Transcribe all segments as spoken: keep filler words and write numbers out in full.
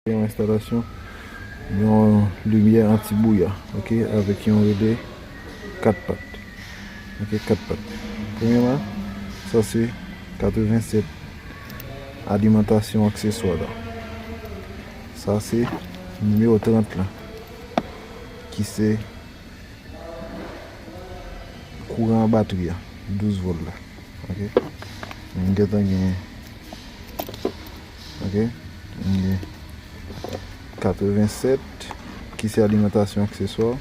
Yon enstalasyon yon limyè anti bouya, ok, avèk yon relè kat pat. Ok, kat pat. Premyèman, sa se katrevennsèt alimantasyon akseswa la. Sa se nimewo trant la, ki se kouran batri a, douz vòl la. Ok. M gentan gen, ok, m gen katrevennsèt ki se alimantasyon akseswa,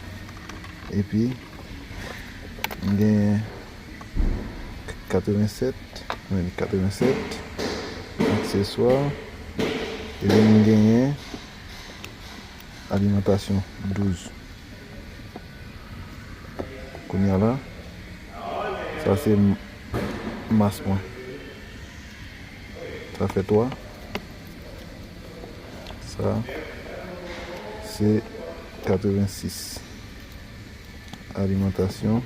epi m gen katrevennsèt, men katrevennsèt akseswa, epi m genyen alimantasyon douz. Kounye a la, sa se m- mas mwen. Sa fè twa. Sa se katrevensis. Alimantasyon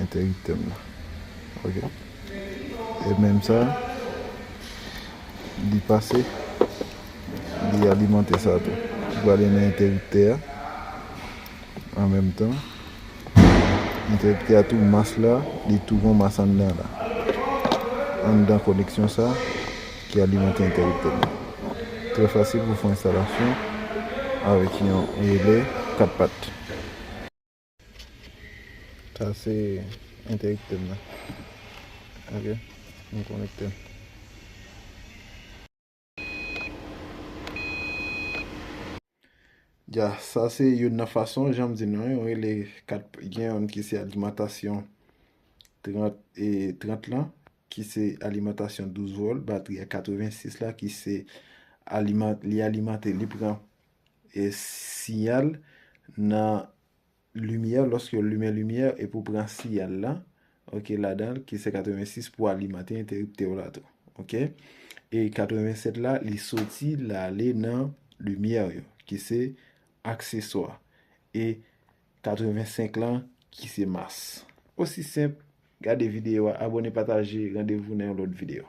entèriptè m nan. Ok. E menm sa, li pase, li alimante sa tou. Li prale nan entèriptè a. An menm tan, entèriptè a tou, mas la, li tou gon mas anndan la. Anndan koneksyon sa, ki alimante entèriptè la. Trè fasil pou fè enstalasyon avèk yon relè kat pat. Sa se entèriptè m nan. Ok, m konekte l. Ya, sa se youn nan fason, jan m di nou, yon relè kat, gen youn ki se alimantasyon trant, e, trant lan, ki se alimantasyon douz vòl, batri a katrevensis la, ki se aliman-, li alimante, li pran, e, siyal nan limyè, lòske w limen limyè, epi w pran siyal la, ok, ladan l, ki se katrevensis pou alimante entèriptè w la tou, ok? E katrevennsèt la, li soti, l ale nan limyè yo, ki se akseswa. E katrevensenk lan, ki se mas. Osi senp, gade videyo a, abòne, pataje, randevou nan yon lòt videyo.